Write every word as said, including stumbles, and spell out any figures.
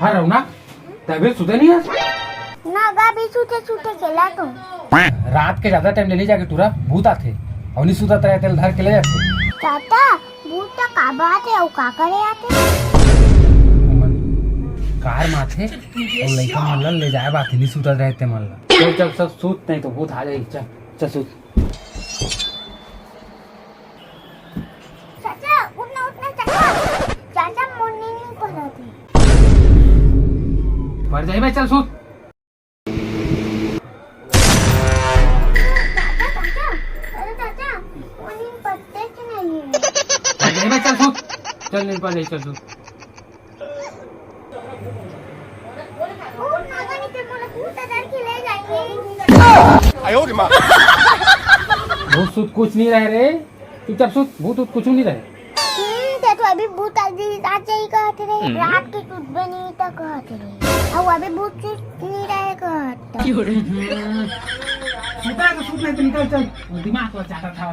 हाँ रहुना, तबे सुते नहीं है? ना गा, भी सुते सुते खेला तू। रात के ज्यादा टाइम ले नहीं जाके टूरा, भूत आथे। अउ नहीं सुतत रहे, तेल धर के ले जाथे। चाचा, भूत तो काबा आथे अउ का करे आथे? ओमन कार माथे अउ लइका मन ल ले जाए बाथे, नहीं सुतत रहे ते मन ल। चल चल, सब सूत, नहीं तो भूत आ जाही। चल चल सूत। चाचा, उठ ना, उठ ना, चाचा। चाचा, मोर नींद नहीं पड़त हे। पड़ जाही बे, चल सूत। चाचा, चाचा, अरे चाचा, मोर नींद पड़ते कि नहीं है? पड़ जाही बे, चल सूत। चल, नहीं पड़ जाही, चल सूत। भूत सूत कुछ नहीं रहे रे, चुपचाप सूत, भूत उत कुछ नहीं रहे। हम्म, ते तो अभी भूत आ जाही, आ जाही कहत रहे, रात के सूतबे नहीं त कहत रहे, अउ अभी भूत सूत नहीं रहे कहत। सुता तो सूत नहीं तो निकल चल, दिमाग तो चाटा था।